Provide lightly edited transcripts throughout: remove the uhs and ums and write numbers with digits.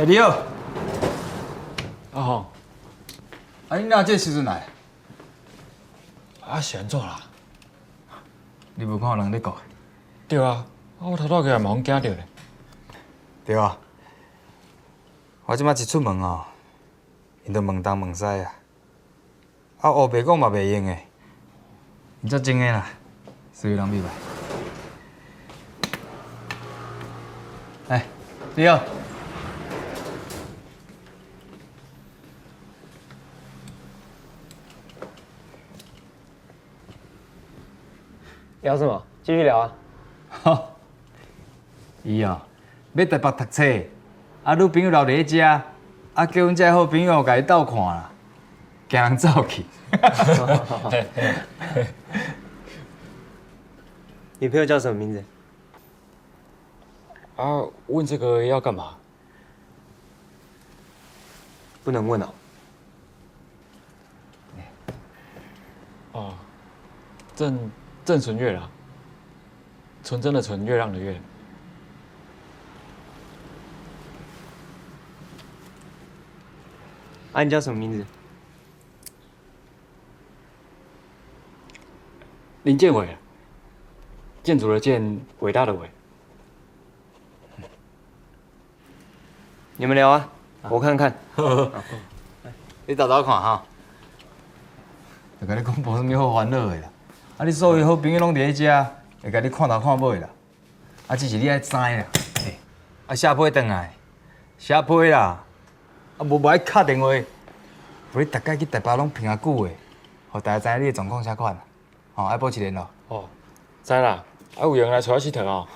欸，你好。阿紅，啊，你哪這個時陣來？啊是按怎啦？你無看有人咧顧？對啊，啊我頭拄仔過來嘛攏驚著咧。對啊。我這擺一出門哦，𪜶就問東問西啊。啊，烏白講嘛袂用的，𪜶足精的啦，所以人秘密。哎，你好。聊什麼？繼續聊啊。吼，伊哦，欲台北讀冊，啊，女朋友留佇咧遮，啊，叫阮這个好朋友共伊鬥看啦，驚人走去。女朋友叫什麼名字？啊，問這個要幹嘛？不能問哦。哦，鄭純月啦，純真的純，月亮的月。啊，你叫什麼名字？林建偉，建築的建，偉大的偉。你們聊啊，我看看。你沓沓看哈，就共你講無啥物好煩惱的啦。啊，你所有好朋友攏佇咧遮，會共你看頭看尾啦。啊，只是你愛知啦。欸，啊，寫批轉來，寫批啦。啊，無無愛敲電話，無你逐擺去台北攏憑較久的，予大家知影你的狀況啥款。吼，愛保持聯絡。哦，知啦。啊，有閒來揣我𨑨迌哦。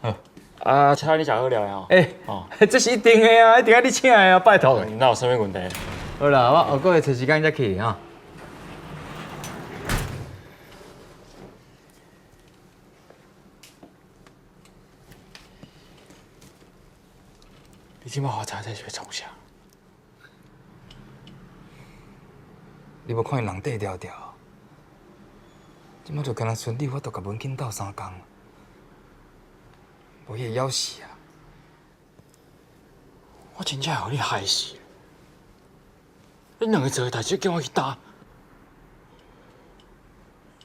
好。啊，請你食好料的吼。欸，哦，這是一定的啊，一定愛你請的啊，拜託。那有啥物問題？好啦，我後個月揣時間才去哈。你這擺予我知這是欲創啥？你無看𪜶人底條條，這擺就干焦春坻，有法度共文馨鬥相共，無伊會枵死啊！我真正予你害死！恁兩个做的代誌叫我去擔？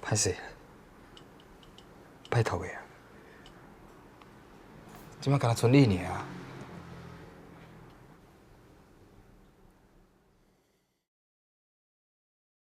歹勢，拜託的啊！這擺干焦春坻爾。